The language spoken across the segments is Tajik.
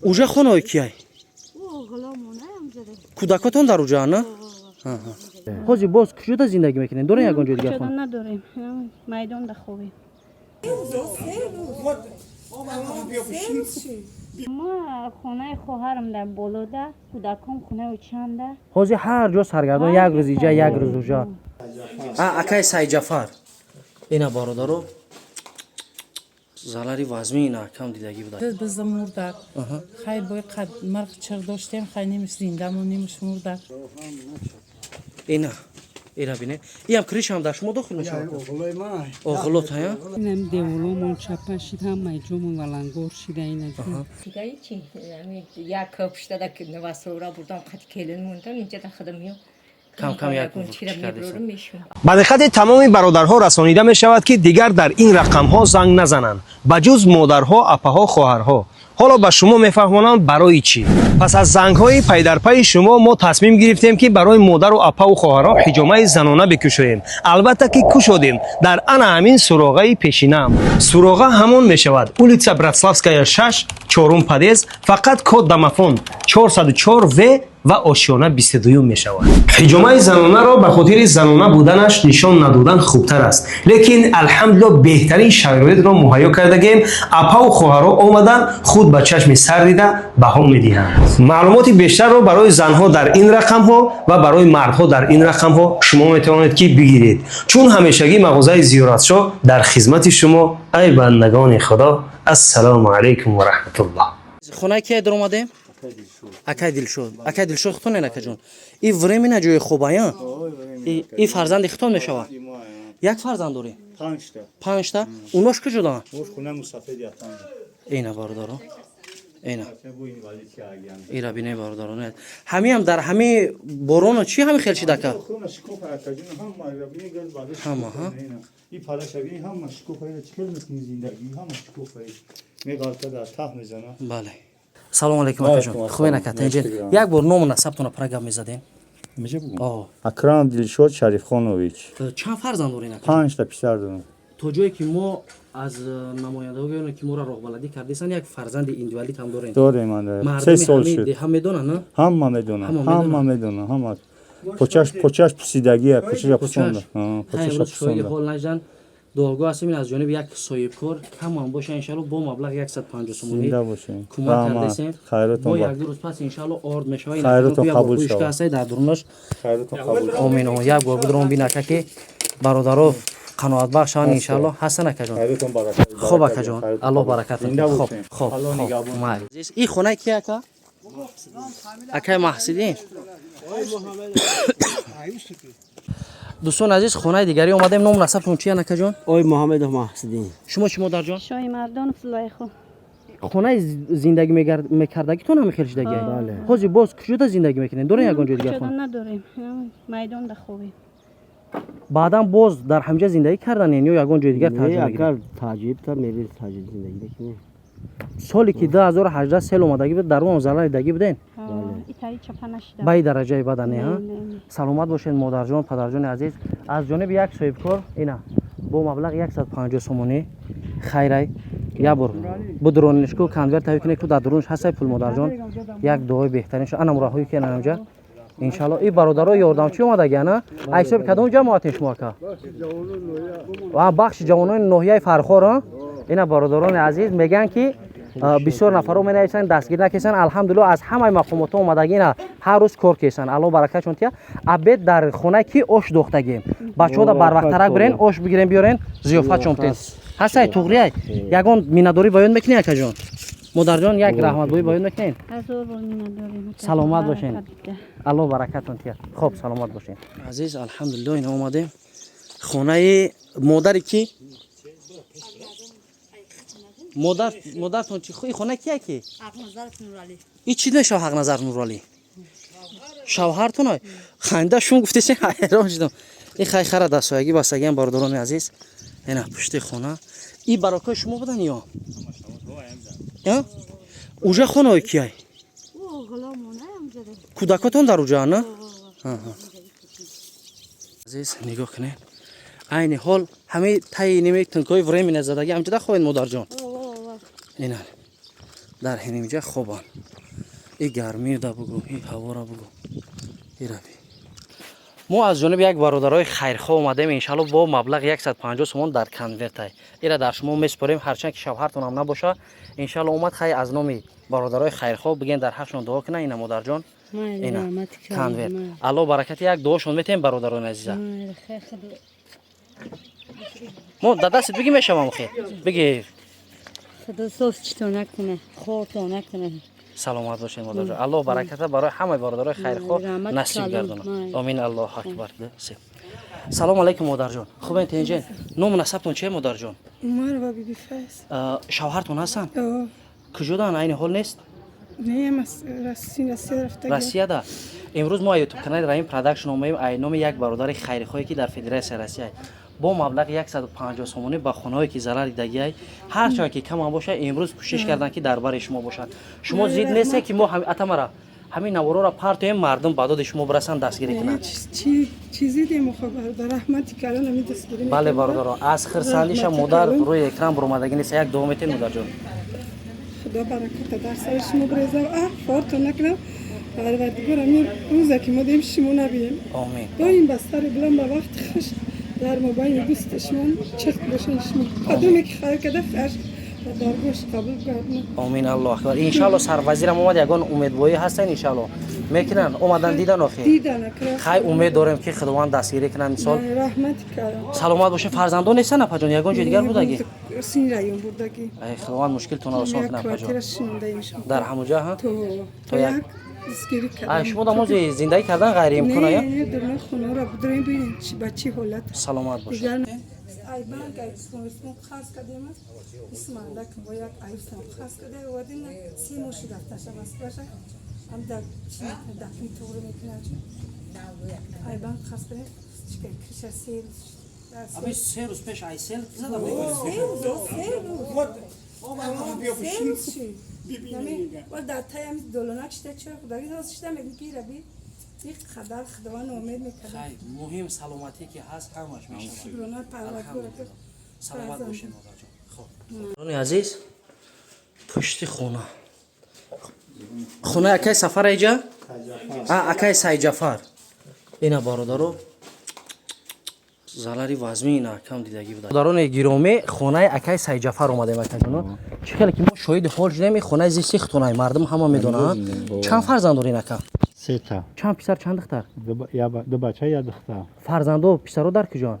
Уже хонаи кияй? Кӯдакотон дар уҷа, на? Ҳозир боз куҷода зиндагӣ мекунед? Дорем ягон ҷои дигар хона? Надорем, майдонда хобем. Ма хонаи хоҳарам дар болода, кӯдакон хонаи очанда. Ҳозир ҳар ҷо саргардон, як рӯз иҷа, як рӯз уҷа. Акай Сайҷафар, ина, бародаро, залари вазмин акам дидагӣ буда. Биза мурдак. Хай бой қад марқ чир доштем, хай нимиш зиндамон, нимиш мурдак. Ина, ира бине, иам крыша ам дар шумо дохил мешавад, оғлот ҳая. Инам деволомон чапа шид, ҳамаи ҷомон валангор шида ина. Дигаи чи, як пуштада навасора бурдам, қати келин мондам инҷа, да худам ё. Кам кам як чира меброрум, мешум. Ба диққати тамоми бародарҳо расонида мешавад, ки дигар дар ин рақамҳо занг назананд, ба ҷуз модарҳо, апаҳо, хоҳарҳо. Ҳоло ба шумо мефаҳмонам, барои чӣ. Пас аз зангҳои пайдарпайи шумо мо тасмим гирифтем, ки барои модару апаву хоҳарҳо ҳиҷомаи занона бикушоем. Албатта, ки кушодем дар ана ҳамин суроғаи пешинаам. Суроға ҳамон мешавад: улица Братславская, 6, чорум подъезд, фақат код домофон 404 в ва ошёна 22 мешавад. Ҳиҷомаи занонаро ба хотири занона буданаш нишон надодан хубтар аст, лекин, алҳамдулилло, беҳтарин шароитро муҳайё кардагем. Апаву хоҳарҳо омадан, худ ба чашми сар дида, баҳо медиҳанд. Маълумоти бештарро барои занҳо дар ин рақамҳо ва барои мардҳо дар ин рақамҳо шумо метавонед, ки бигиред. Чун ҳамешагӣ мағозаи Зиёратшоҳ дар хизмати шумо, ай бандагони Худо. Ассалому алайкум ва раҳматуллоҳ. Хонаи кия даромадем? Акай Дилшод. Акай Дилшод, хутон, акаҷон, и временно ҷои хобая, и фарзанди хутон мешавад? Як фарзанд дорӣ? Панҷта. Панҷта. Унош куҷода? Ина, бародаро, ина, ира бине, бародаро, ҳамиам дар ҳами бороно чӣ ҳами хел шида, ака? Ҳама, ҳа? И парашавӣ ҳама шикофа, чӣ хел мекунӣ зиндагӣ, ҳама шикофа, меғалта, дар таҳ мезана. Бале, салому алейкум, акаҷон, хубен, ака, тинҷен? Як бор ному насабтона пара гап мезадем. Акрам Дилшод Шарифхонович. Чанд фарзанд дорен, ака? Панҷта писар дорам. То ҷое ки мо аз намояндагоне, ки моро роҳбаладӣ кардесанд, як фарзанди инвалид ҳам дорем. Дорем, 3 сол шуд. Деҳа медонанд, на? Ҳама медонанд, ҳама медонанд, ҳама. Почаш, почаш пусидагия, почаша пусонда, почаша пусонда. Ҳол наҷдан, дуогӯ ҳастем. Аз ҷониби як соҳибкор, камам боша, иншалло, бо маблағи 150 сомонӣ кӯмак кардесем. Бо як-ду рӯз пас, иншалло, орд мешавад. Ҳастай дар дурунаш. Омин. Як бор бидурон, бин, ака, ки бародаро қаноатбахш шаванд, иншалло. Ҳасан, акаҷон, хуб, акаҷон, Аллоҳ баракат. Хоб, хоб, майли. И хонаи ки, ака? Акай Маҳсидин. Дӯстони азиз, хонаи дигарӣ омадем. Ному насабтон чи, акаҷон? Ой, Муҳаммедов Маҳсидин. Шумо чӣ, модарҷон? Шоҳимардонов Зулайхо. Хонаи зиндагӣ мекардагитон ҳами хел шидагӣ? Ҳозир боз куҷода зиндагӣ мекунед? Дорем ягон ҷои дигар хона? Надорем, майдонда хобем. Баъдан боз дар ҳамҷа зиндагӣ карданен ё ягон ҷои дигар? Агар таҷиб та мери, таҷиб зиндагӣ мекунем. Соли ки 2018 сел омадагӣ буд, дар он залари дагӣ буден? Ба и дараҷаи бада не, ҳа? Саломат бошед, модарҷон, падарҷони азиз. Аз ҷониби як соҳибкор, ина, бо маблағи 150 сомонӣ хайрай. Як бор будуронишку, конверт таҳия кунед, ку дар дурунш ҳастай пул. Модарҷон, як дуои беҳтарин шо ана мураҳое ки анамҷа, иншалло, и бародаро ёрдамчӣ омадаги, ана ҳисоби кадом ҷамоатин шумо, ака? Бахши ҷавонони ноҳияи Фархор. Ина, бародарони азиз, мегӯянд, ки бисёр нафарҳо менависанд, дастгир накесанд. Алҳамдулилло, аз ҳамаи мақомотҳо омадагина, ҳар рӯз кор кесанд. Алло баракатшон тия. Обед дар хонаи ки ош дохтагем, бачаҳода барвақттарак бирен, ош бигирен, биёрен, зиёфатшон битен. Ҳастай, туғрияй. Ягон миннатдорӣ баён мекунӣ, акаҷон? Модарҷон, як раҳматгӯӣ баён мекунед? Саломат бошен, Алло баракатон тия. Хоб, саломат бошен, азиз. Алҳамдулилло, ина омадем хонаи модари ки. Модар, модартон чи? И хона кия ки? И чӣ мешава, Ҳақназар Нуралӣ? Шавҳартон? Ханда шум гуфтесен, ҳайрон шудам. И хай, хара, дастсоягӣ бастагиам. Бародарони азиз, ина пушти хона. И барокои шумо будан ё уже хонаи кияй? Кӯдакотон дар уҷа, на? Азиз, нигоҳ кунед, айни ҳол ҳамаи таи ниме тинкои временно задаги ҳамҷода хоҳед, модарҷон. Ина. Дар ҳинимҷа хобанд. И гармида бугӯ, и ҳавора бугӯ, ираби. Мо аз ҷониби як бародарои хайрхоҳ омадем, иншалло, бо маблағи 150 сомон дар конвертай. Ира дар шумо месупорем, ҳарчанд ки шавҳартонам набоша, иншалло, омад. Хай, аз номи бародарои хайрхоҳ бигем, дар ҳақшон дуо кунан. Ина, модарҷон, ина конверт. Алло баракати, як дуошон метем, бародарони азиза. Мо дар дастит биги, мешавам, хе биги. Худо софчито накунад, хорто накунад. Саломат бошед, модарҷон. Аллоҳ бараката барои ҳамаи бародарои хайрхоҳ Раҳмат насиб калон. гардонад. Омин, аллоҳу акбар. Ду, се. Салому алайкум, модарҷон. Хубен, тинҷен? Ному насабтон чие, модарҷон? Умарова Биби Файз. Шавҳартон ҳастанд? О. Куҷодан? Айни ҳол нест? Не, мас Россия рафтагӣ. Россияда. Имрӯз мо ютуб канали Раим Продакшн омаем, ай номи як бародари хайрхоҳе, ки дар Федератсияи Россия, бо маблағи 150 сомонӣ ба хонаҳое, ки зарар дидагиай, ҳарчанд ки камам бошад, имрӯз кӯшиш карданд, ки дар бари шумо бошанд. Шумо зид несте, ки мо атамара ҳамин наворора партоем, мардум ба доди шумо бирасанд, дастгирӣ кунанд? Чӣ чизи демо, хабар дар раҳмати калон ами дастгирӣ. Бале, бародаро, аз хирсандиша Раҳмати модар калон. рӯи экран буромадагӣ нест. Як дуо метем, модарҷон. Худо бараката дар сари шумо бирезам. А форто накунам. Парвардигор, ами рӯза ки мо дем, шумо набием. Омин. Доим ба сари буланд, ба вақти хуш дар мобайни дӯсти шумо чиқ бошен. Шумо кадоме ки хайр карда, хайр ба даргоҳш қабул гардонад. Омин, аллоҳ акбар. Иншалло, сарвазирам омад, ягон умедворӣ ҳастен, иншалло мекунанд. Омадан, дидан охи? Дидан акра. Хай, умед дорем, ки Худованд дастгирӣ кунанд, мисол. Раҳмати калон. Саломат бошед. Фарзандон нестан, апаҷон? Ягон ҷои дигар будагӣ? Син район бурдагӣ. Ай, Худованд мушкилтонро осон Як кунад, квартира апаҷон. шинондаем шумо. Дар ҳамуҷа, ҳа? То То то як. як дастгирӣ Ай, кардам. шумо дамози зиндагӣ кардан ғайриимкон, ая? Не, дурна хонаро бидроем, бинем ба чӣ ҳолат. Саломат бошед. Дигар ай банк ай ислом қарз кардем, исмандак бо як аюсам қарз карда овардем, 3 моҳ шуд, рафташа Москваша ҳам дар чи мекунад, дафни туғри мекунад. Ай банк қарз кардем, чика крыша 3 рӯз Аби 3 рӯз пеш ай сел зада? 3 рӯз, 3 рӯз, 3 рӯз шид. Дар таи долонак шида, чой худаги шида, мегӯм ки раби ин қадар Худованд умед мекардам. Хай, муҳим саломатӣ ки ҳаст, ҳамаш мешавад. Шукрона Парвардигор. Саломат бошед, модарҷон. Хоб, рони азиз, пушти хона, хонаи акай Сафар айҷа, а акай Сайҷафар. Ина, бародаро, залари вазмин акам дидагӣ буда. Бародарони гиромӣ, хонаи акай Сайҷафар омадем. Акаҷоно, чӣ хеле ки мо шоҳиди ҳол шудем, ин хонаи зисти хутонаи мардум ҳама медонанд. Чанд фарзанд дорин, ака? Сета. Чанд писар, чанд духтар? Ду бача, як духтар. Фарзандо, писаро дар куҷоанд?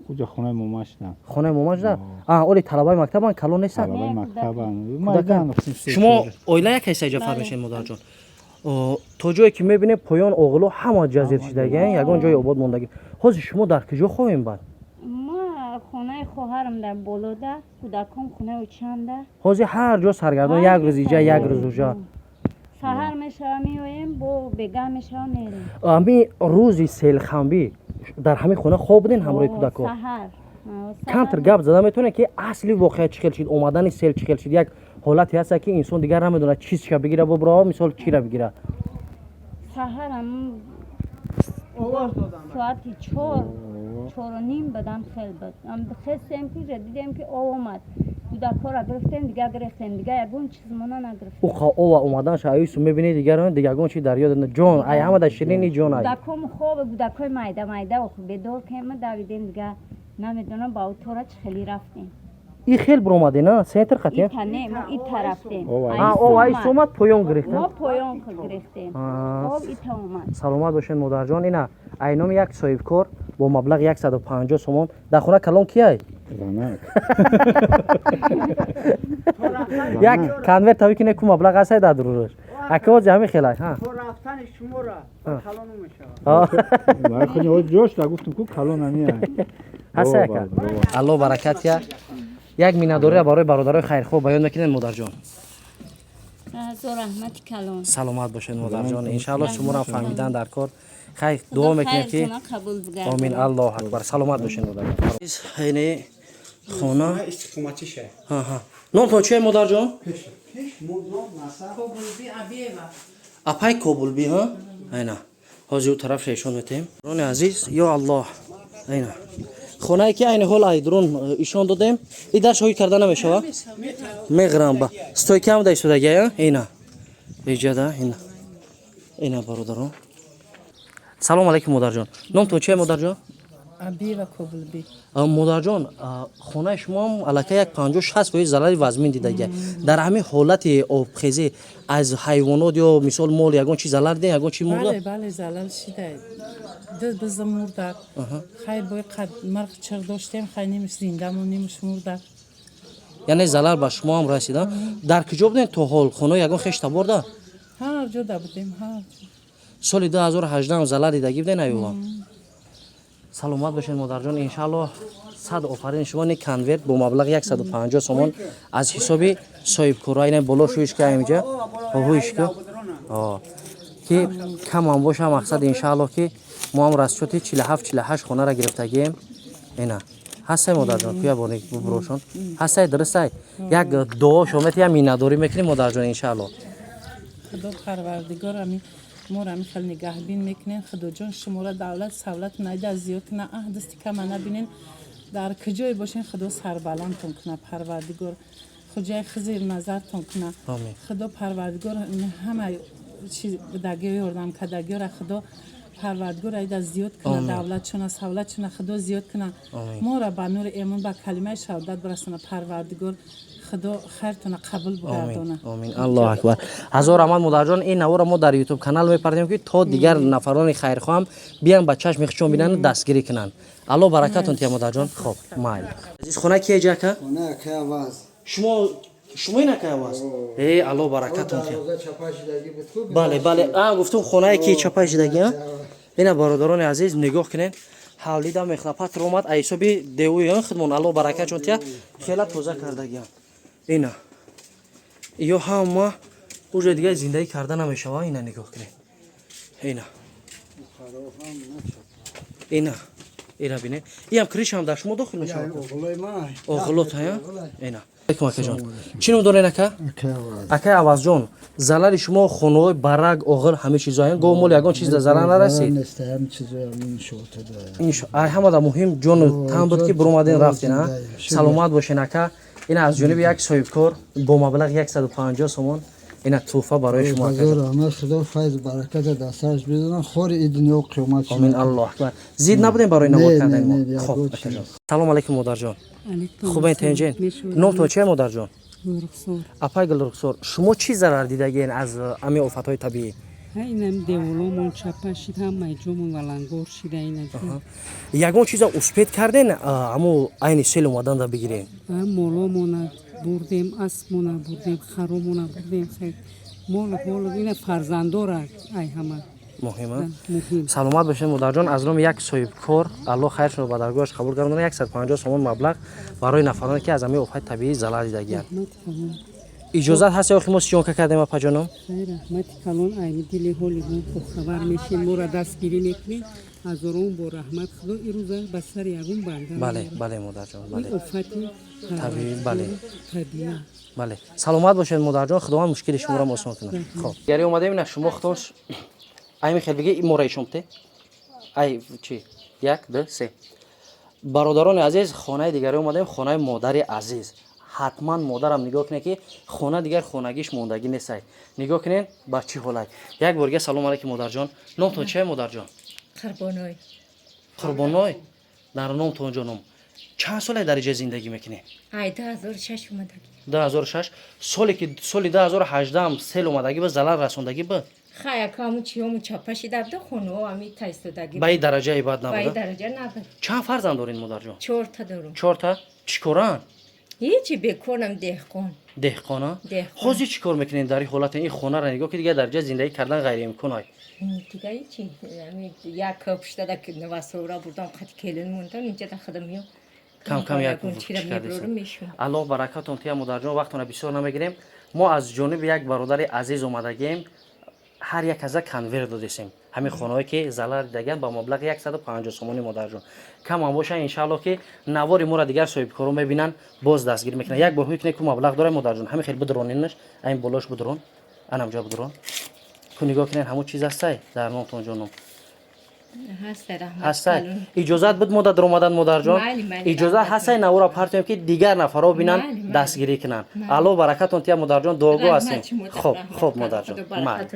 Уҷа хонаи момашда. Хонаи момашда. А оли талабаи мактабанд, калон нестанд? Талабаи мактабанд, майдан. Шумо оила якай Сайҷафар мешавед, модарҷон? То ҷое ки мебинем, поён оғило ҳама ҷазир шидагиан, ягон ҷои обод мондагӣ. Ҳозир шумо дар куҷо хобем бад? Ма хонаи хоҳарам дар болода, кӯдакон хонаи очанда. Ҳозир ҳар ҷо саргардон, як рӯз иҷа, як рӯз уҷа. Саҳар мешава меоем, бо бегаҳ мешава мерем. Ҳами рӯзи селхамбӣ дар ҳамин хона хоб буден ҳамроҳи кӯдакҳо? Саҳар. Камтар гап зада метавонед, ки асли воқеа чӣ хел шид, омадани сел чӣ хел шид? Як ҳолате ҳаста, ки инсон дигар намедонад чизша бигира, бубуро, мисол, чира бигира. Саҳар ҳам соати 4, 4:30 бадам хел буд. Хестем, ки дидем, ки об омад, кӯдакҳоро гирифтем, дига гирифтем, дига ягон чизмона нагирифтем. Уқа ова омаданша аюсу мебинед, дигар ягон чи дар ёд, ҷон ай ҳамада ширини ҷон ай. Кӯдакҳом хобе, кӯдакҳои майда майда бедор кема, давидем, дига намедонам ба утора чӣ хели рафтем. И хел биромаде на центр хати? Ита не, мо ита рафтем. Ов ай омад, поён гирифтем. Мо поён гирифтем, об ита омад. Саломат бошед, модарҷон. Ина айноми як соҳибкор бо маблағи 150 сомон. Дар хона калон кияй? Занак. Як конверт тави ки неку маблағ ҳастай дар дурураш, ака, ози ҳамин хелай. Рафтани шуморо калон мешавад. Ҷош да гуфтум ку, калон ами. Ҳастай, ака, Аллоҳ баракат. Я як миннатдориро барои бародарои хайрхоҳ баён мекунед, модарҷон. Ҳазор раҳмати калон. Саломат бошед, модарҷон. Иншаалло, шуморо фаҳмидан дар кор. Хайр, дуо мекунем, ки омин, Аллоҳ акбар. Саломат бошед, модарҷон. Ини хона номтон чие, модарҷон? Апай Кобулби. Ҳа, айна ҳозир ӯ тараф шешон метем. Рони азиз, ё Аллоҳ, айна Хонае ки айни ҳол айдрун ишон додем, и дар шоҳид карда намешава, меғирам ба стойка ам да истодагия. Ина иҷада, ина, ина, бародарон. Салом алейкум, модарҷон. Номтон чие, модарҷон? Абиева Кобулби. Модарҷон, хонаи шумоам аллакай як 50-60% зарари вазмин дидагия. Дар ҳамин ҳолати обхезӣ аз ҳайвонот ё мисол мол ягон чи залар дидем, ягон чи мурда? Бале, бале, залал шида. Ду биза мурда. Хай бой қад мирғ чиғ доштем, хай нимаш зинда мон, нимаш мурда. Яъне залар ба шумоам расида. Дар куҷо будем то ҳол? Хонаи ягон хеш таборда? Ҳар ҷо да будем, ҳар ҷо. Соли 2018 залар дидагӣ будем, аюва. Саломат бошед, модарҷон, иншааллоҳ. Сад офарин шумо. Не, конверт бо маблағи 150 сомон аз ҳисоби соҳибкора. Ина боло шӯишка, инҷа ҳуишка, ки камам боша. Мақсад, иншааллоҳ, ки мо ҳам расчёти 47 48 хонара гирифтагием. Ина ҳастай, модарҷон, куя бони бубурошон ҳастай, дурустай. Як дуо шомети, як миннатдорӣ мекунем, модарҷон, иншааллоҳ. Худо Парвардигор ами моро ами хел нигаҳбин мекунен. Худоҷон шуморо давлат савлат найда зиёд куна, аҳ, дасти кама набинен. Дар куҷое бошен, Худо сарбаландтон куна. Парвардигор хуҷаи хизир назартон куна. Омин. Худо Парвардигор ҳама чиз будагиё, ёрдам кардагиёра Худо Парвардигор айда зиёд куна. Омин. Давлатшона, савлатшона Худо зиёд куна. Омин. Моро ба нури эмон, ба калимаи шаҳодат бирасона. Парвардигор Худо хайртона қабул бугардона. Омин, аллоҳ акбар, ҳазор раҳмат, модарҷон. Ин наворо мо дар Ютуб канал мепардем, ки то дигар нафарони хайрхоҳам биям, ба чашми худшон бинанд, дастгирӣ кунанд. Аллоҳ баракатон тия, модарҷон. Хоб, майл. Азиз, хона ки эҷа, ака? Шумо, шумо ин акай аваз? Э, аллоҳ баракатон тия. Бале, бале, а гуфтум, хонае ки чапай шидагӣ. Ина, бародарони азиз, нигоҳ кунед, ҳавлида мехлапатр омад. А ҳисоби девуи худмон, аллоҳ баракатшон тия, хела тоза кардагиам. Ина ё ҳама уже дигар зиндагӣ карда намешава. Ина нигоҳ кунед, ина, ина, ина бинед. Иам крыша ам дар шумо дохил мешавад? Оғлот ина. Алейкум, акаҷон, чӣ ном дорен, ака? Акай Авазҷон, залари шумо хонаҳои барак, оғил, ҳама чизоян, гов, мол, ягон чиз да зарар нарасид? Ай, ҳамада муҳим ҷону тан буд, ки буромаден, рафтен. А саломат бошен, ака. Ина аз ҷониби як соҳибкор бо маблағи 150 сомон, ина тӯҳфа барои шумо, акаҷон. Раҳмат, Худо файз баракат дар сараш бидонад, хори и дунё қиёмат. Омин, аллоҳ акбар. Зид набудем барои навор кардани мо. Хоб, акаҷон. Салом алейкум, модарҷон. Хубен, тенҷен? Номтон чия, модарҷон? Апай Гулрухсор, шумо чӣ зарар дидагиен аз ами офатҳои табиӣ? Инам деволомон чапа шид, ҳамаи ҷомон валангор шида ина. Ягон чиза успеть карден, ҳамо айни сел омаданда бигирен? Моломона бурдем, аспмона бурдем, харомона бурдем, мол ҳол ина, фарзандора ай ҳама. Муҳим. Саломат бошед, модарҷон. Аз номи як соҳибкор, аллоҳ хайршонро ба даргоҳаш қабул гардонад, 150 сомон маблағ барои нафароне, ки аз ҳамин офати табиӣ залал дидагиянд. Иҷозат ҳаст ё ки мо съёмка кардем, апаҷоном? Раҳмати калон, айни дили ҳоли мо бохабар мешем, моро дастгирӣ мекунем. Ҳазорон бо раҳмат, Худо ирӯза ба сари ягон банда. Бале, бале, модарҷон, бале. Офати табиӣ, бале. Табиӣ. Бале, саломат бошед, модарҷон. Худованд мушкили шуморо осон кунад. Хоб, гари омадем, ина шумо худон ай мехел биги, мора ишомте ай чи, як, ду, се. Бародарони азиз, хонаи дигаре омадем, хонаи модари азиз. Ҳатман модарам нигоҳ кунед, ки хона дигар хонагиш мондагӣ нестай. Нигоҳ кунед, ба чӣ ҳолат. Як бор дига салом алейкум, модарҷон. Номтон чия, модарҷон? Қурбоной. Қурбоной. Дар номтон, ҷоном, чанд соле дар иҷа зиндагӣ мекунед? Ай 2006 омадагӣ. 2006. Соле ки соли 2018 сел омадагӣ ба залал расондагӣ ба? Хай, акаму чиёму чапа шида буда, хонао ами тайстодагӣ. Ба ин дараҷаи бад Ба ин набуда? дараҷа набуд. Чанд фарзанд доред, модарҷон? Чорта дорум. Чорта. Чӣ коранд? Ҳечи, бекорам, деҳқон. Деҳқона. Деҳқон. Ҳозир чӣ кор мекунед дар ин ҳолат? Ин хонаро нигоҳ ки, дигар дар ҷа зиндагӣ кардан ғайриимкон ай. Дига ҳечи, ами як пуштада навасора бурдам, қати келин мондам инҷа, да худам ё. Кам кам як чира чӣ кардесен. меброрум, мешум. Аллоҳ баракатон тия, модарҷон. Вақтона бисёр намегирем. Мо аз ҷониби як бародари азиз омадагием, ҳар як аза конверт додесем, ҳамин хонаҳое ки залар дидагианд, ба маблағи 150 сомонӣ, модарҷон. Камам боша, иншааллоҳ, ки навори моро дигар соҳибкоро мебинанд, боз дастгирӣ мекунанд. Як бор ҳуй кунед, ку маблағ дорем, модарҷон. Ҳамин хел бидронинаш, айн болош бидрон, анамҷо бидрон, ку нигоҳ кунед, ҳамон чиз ҳастай дар номтон, ҷоном. Ҳастай, раҳмат. Ҳастай. Иҷозат буд мода даромадан, модарҷон? Майли, майли, Иҷозат раҳмат. ҳастай, навора партоем, ки дигар нафарҳо бинанд, Майли, майли. дастгирӣ кунанд. Алло баракатон тия, модарҷон, дуогӯ Раҳмат ҳастем. шумо, Хуб, раҳмат. хуб, модарҷон. Худо баракатон. Майли.